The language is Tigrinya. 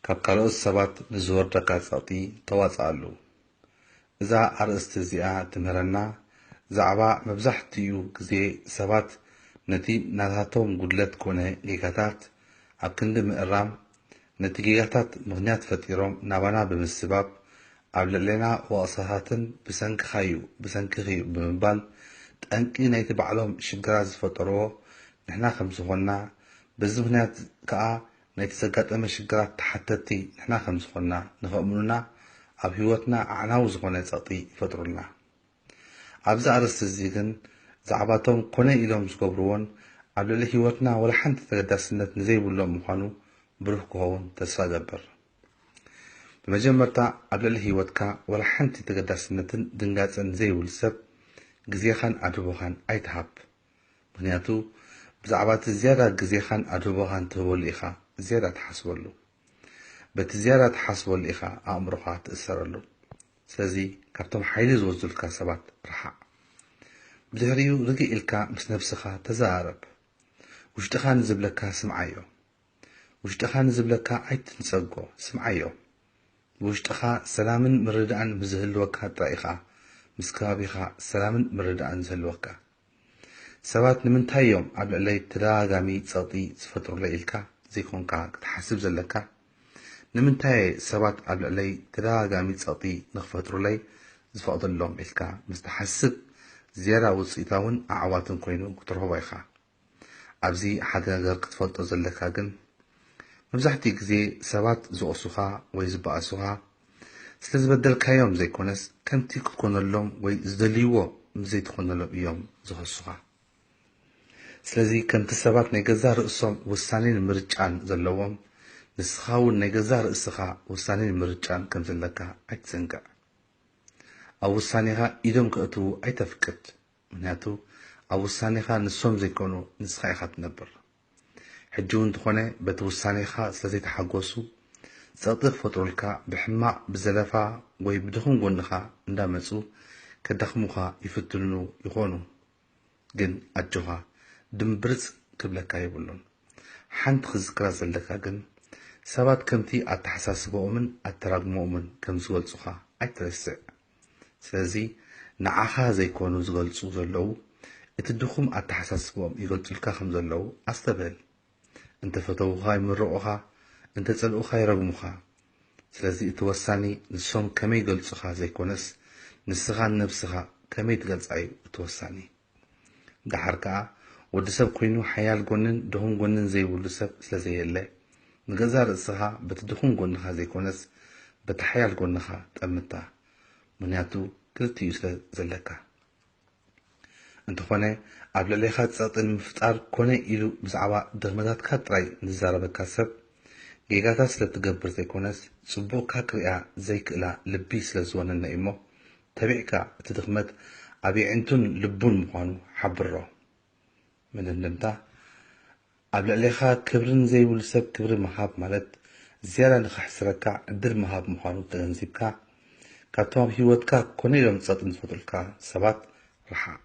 ካብ ካልኦት ሰባት ንዝወርደካ ጸቕጢ ተዋጽኣሉ። እዛ ኣርእስቲ እዚኣ ትምህረና፣ ዛዕባ መብዛሕትኡ ግዜ ሰባት ነቲ ናታቶም ጉድለት ኮነ ጌጋታት ኣብ ክንዲ ምእራም፣ ነቲ ጌጋታት ምኽንያት ፈጢሮም ናባና ብምስባብ፣ ኣብ ልዕሌና ወቐሳታትን "ብሰንክኻ'ዩ፣ ብሰንክኺ'ዩ" ብምባል፣ ጠንቂ ናይቲ ባዕሎም ሽግራት ዝፈጠርዎ ንሕና ከም ዝኾንና፣ በዚ ምኽንያት ከኣ ናይቲ ዘጋጠመ ሽግራት ተሓተትቲ ንሕና ከም ዝኾንና ንኸእምኑና፣ ኣብ ህይወትና ኣዕናዊ ዝኾነ ጸቕጢ ይፈጥሩልና። ኣብዚ ኣርእስቲ እዚ ግን፣ ዛዕባቶም ኮነ ኢሎም ዝገብርዎን ኣብ ልዕሊ ህይወትና ወላ ሓንቲ ተገዳስነት ንዘይብሎም ምዃኑ ብሩህ ክኸውን ተስፋ እገብር። ብመጀመርታ፣ ኣብ ልዕሊ ህይወትካ ወላ ሓንቲ ተገዳስነትን ድንጋጸን ዘይብሉ ሰብ ግዜኻን ኣድህቦኻን ኣይትሃብ። ምኽንያቱ፣ ብዛዕባ እቲ ዝያዳ ግዜኻን ኣድህቦኻን ትህበሉ ኢኻ ዝያዳ ትሓስበሉ። በቲ ዝያዳ ትሓስበሉ ኢኻ ኣእምሮኻ ትእሰረሉ። ስለዚ፣ ካብቶም ሓይሊ ዝወስዱልካ ሰባት ርሓቕ። ብድሕሪኡ፣ ርግእ ኢልካ ምስ ነብስኻ ተዘራረብ። ውሽጥኻ ንዝብለካ ስምዓዮ። ውሽጥኻ ንዝብለካ ኣይትንጸጎ፣ ስምዓዮ። ብውሽጥኻ ሰላምን ምርድዳእን ምስ ዝህልወካ ጥራይ ኢኻ ምስ ከባቢኻ ሰላምን ምርድዳእን ዝህልወካ። ሰባት ንምንታይ እዮም ኣብ ልዕለይ ተደጋጋሚ ጸቕጢ ዝፈጥሩለይ ኢልካ ዘይኮንካ ክትሓስብ ዘለካ፣ ንምንታይ እየ ሰባት ኣብ ልዕለይ ተደጋጋሚ ጸቕጢ ንኽፈጥሩለይ ዝፈቕደሎም ኢልካ ምስ ትሓስብ፣ ዝያዳ ውጽኢታውን ኣዕዋትን ኮይኑ ክትረኽቦ ኢኻ። ኣብዚ ሓደ ነገር ክትፈልጦ ዘለካ ግን፣ መብዛሕትኡ ግዜ ሰባት ዝወቕሱኻ ወይ ዝበኣሱኻ ስለ ዝበደልካዮም ዘይኮነስ፣ ከምቲ ክትኮነሎም ወይ ዝደልይዎ ምስ ዘይትኾነሎም እዮም ዝኸሱኻ። ስለዚ፣ ከምቲ ሰባት ናይ ገዛእ ርእሶም ውሳኔን ምርጫን ዘለዎም፣ ንስኻ እውን ናይ ገዛእ ርእስኻ ውሳኔን ምርጫን ከም ዘለካ ኣይትዘንግዕ። ኣብ ውሳኔኻ ኢዶም ከእትዉ ኣይተፍቅድ። ምኽንያቱ፣ ኣብ ውሳኔኻ ንሶም ዘይኮኑ፣ ንስኻ ኢኻ ትነብር። ሕጂ እውን እንተኾነ፣ በቲ ውሳኔኻ ስለ ዘይተሓጎሱ፣ ጸቕጢ ክፈጥሩልካ፣ ብሕማቕ፣ ብዘለፋ ወይ ብድኹም ጎንኻ እንዳመጹ ከዳኽሙኻ ይፍትኑ ይኾኑ። ግን ኣጆኻ፣ ድምብርጽ ክብለካ የብሉን። ሓንቲ ክዝክራ ዘለካ ግን፣ ሰባት ከምቲ ኣተሓሳስባኦምን ኣተራጉማኦምን ከም ዝገልጹኻ ኣይትረስዕ። ስለዚ፣ ንዓኻ ዘይኮኑ ዝገልጹ ዘለዉ፣ እቲ ድኹም ኣተሓሳስባኦም ይገልጹልካ ከም ዘለዉ ኣስተብህል። እንተ ፈተዉኻ ይምርቑኻ፣ እንተ ጸልኡኻ ይረግሙኻ። ስለዚ፣ እቲ ወሳኒ ንሶም ከመይ ይገልጹኻ ዘይኮነስ፣ ንስኻ ንነብስኻ ከመይ ትገልጻ እዩ እቲ ወሳኒ። ደሓር ከኣ፣ ወዲ ሰብ ኮይኑ ሓያል ጎንን ድኹም ጎንን ዘይብሉ ሰብ ስለ ዘየለ፣ ንገዛእ ርእስኻ በቲ ድኹም ጎንኻ ዘይኮነስ፣ በቲ ሓያል ጎንኻ ጠምታ። ምኽንያቱ፣ ክልቲኡ ስለ ዘለካ። እንተኾነ፣ ኣብ ልዕሌኻ ጸቕጢ ንምፍጣር ኮነ ኢሉ ብዛዕባ ድኽመታትካ ጥራይ ንዝዛረበካ ሰብ፣ ጌጋታት ስለ እትገብር ዘይኮነስ፣ ጽቡቕካ ክሪኣ ዘይክእላ ልቢ ስለ ዝወነነ እዩ'ሞ፣ ተቢዕካ እቲ ድኽመት ኣብ የዒንቱን ልቡን ምዃኑ ሓብሮ። መደምደምታ፣ ኣብ ልዕሌኻ ክብሪ ንዘይብሉ ሰብ ክብሪ ምሃብ ማለት፣ ዝያዳ ንኸሕስረካ ዕድል ምሃብ ምዃኑ ተገንዚብካ፣ ካብቶም ኣብ ህይወትካ ኮነ ኢሎም ጸቕጢ ንዝፈጥሩልካ ሰባት ርሓቕ።